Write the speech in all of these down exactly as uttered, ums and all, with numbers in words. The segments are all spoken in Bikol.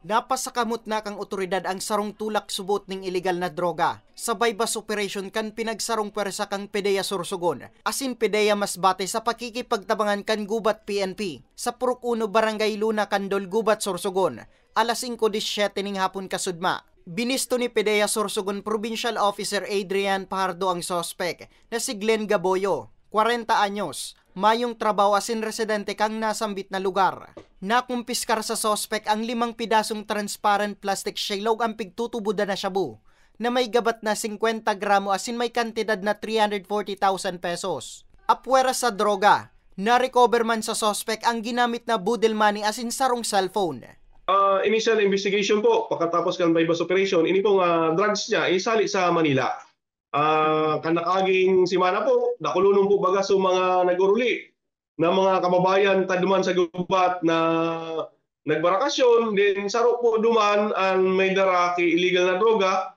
Napasakamot na kan otoridad ang sarong tulak subot ning iligal na droga sa buy-bust operation kan pinagsarong pwersa kan PDEA Sorsogon asin PDEA Masbate sa pakikipagtabangan kan Gubat P N P sa Purok Uno, Barangay Luna, Candol, Gubat, Sorsogon, alas singko disisete ning hapon kasudma. Binisto ni PDEA Sorsogon Provincial Officer Adrian Pajardo ang suspek na si Glenn Gaboyo, kwarenta anyos, mayong trabaho asin residente kan nasambit na lugar. Nakumpiskar sa suspek ang limang pidasong transparent plastic shell ug ang pigtutubodan na shabu na may gabat na singkwenta gramo asin may kantidad na three hundred forty thousand pesos. Apwera sa droga, na-recover man sa suspek ang ginamit na boodle money asin sarong cellphone. Ah, initial investigation po, pagkatapos kan buy-bust operation, ini pong ah, drugs niya isali sa Manila. Ah, kan nakaaging semana po, dakulonon po baga so mga nag-uruli na mga kababayan tadman sa Gubat na nagbarakasyon, then saro po duman an may dara ki illegal na droga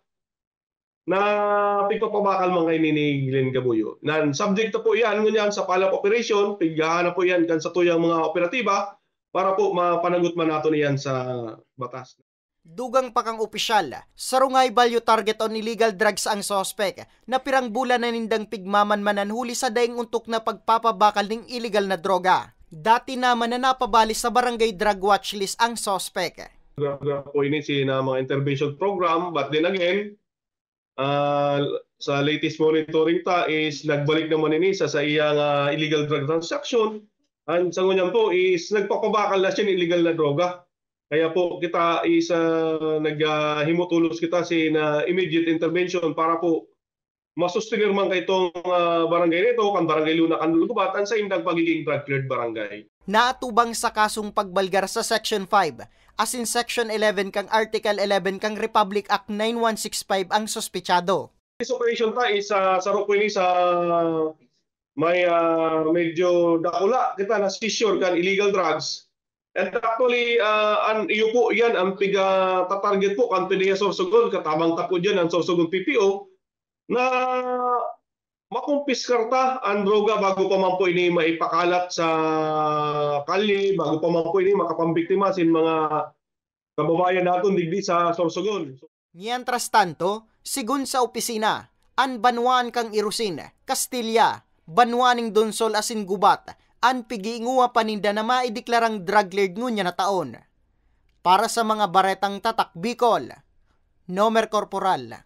na pigpapabakal man kaini ni Glenn Gaboyo. Nan subject na po iyan ngunyan sa follow-up operation, pighahanap po iyan kan satuyang mga operatiba para po mapanagot man naton iyan sa batas. Dugang pa kan opisyal, sarong high value target on illegal drugs ang suspek na pirang bulan na nindang pigmamanmanan huli sa daing ontok na pagpapabakal ning illegal na droga. Dati naman na napabali sa barangay drug watch list ang suspek. Grabe po ini si na mga intervention program, but then again, ah, sa latest monitoring ta is nagbalik naman ini sa, sa iyang ah, illegal drug transaction. And sa ngunyan po is nagpapabakal na siya ng illegal na droga. Kaya po kita is ah, naghimutulos kita sin ah, immediate intervention para po masustener man kaitong ah, barangay na ito, kan Barangay Luna, kan Lugubatan, sa indang pagiging drug-cleared barangay. Naatubang sa kasong pagbalgar sa Section five asin Section eleven kan Article eleven kan Republic Act nine one six five ang suspetsado. This operation ta is ah, saro po ini sa may ah, medyo dakula kita na seizure kan illegal drugs. And actually, ah, an iyo po yan ang piga-target po kan PDEA Sorsogon, katabang ta po dyan ang Sorsogon P P O, na makumpiskar ta ang droga bago pa man po ini maipakalat sa kalye, bago pa man po ini makapambiktima sin mga kababayan naton digdi sa Sorsogon. Mientras tanto, sigon sa opisina, an banwaan kan Irosin, Castilla, banwa nin Donsol asin Gubat, an pig-iingowa pa ninda na maideklarang drug lord ngunyan na taon. Para sa mga Baretang Tatak Bicol, Nomer Corporal.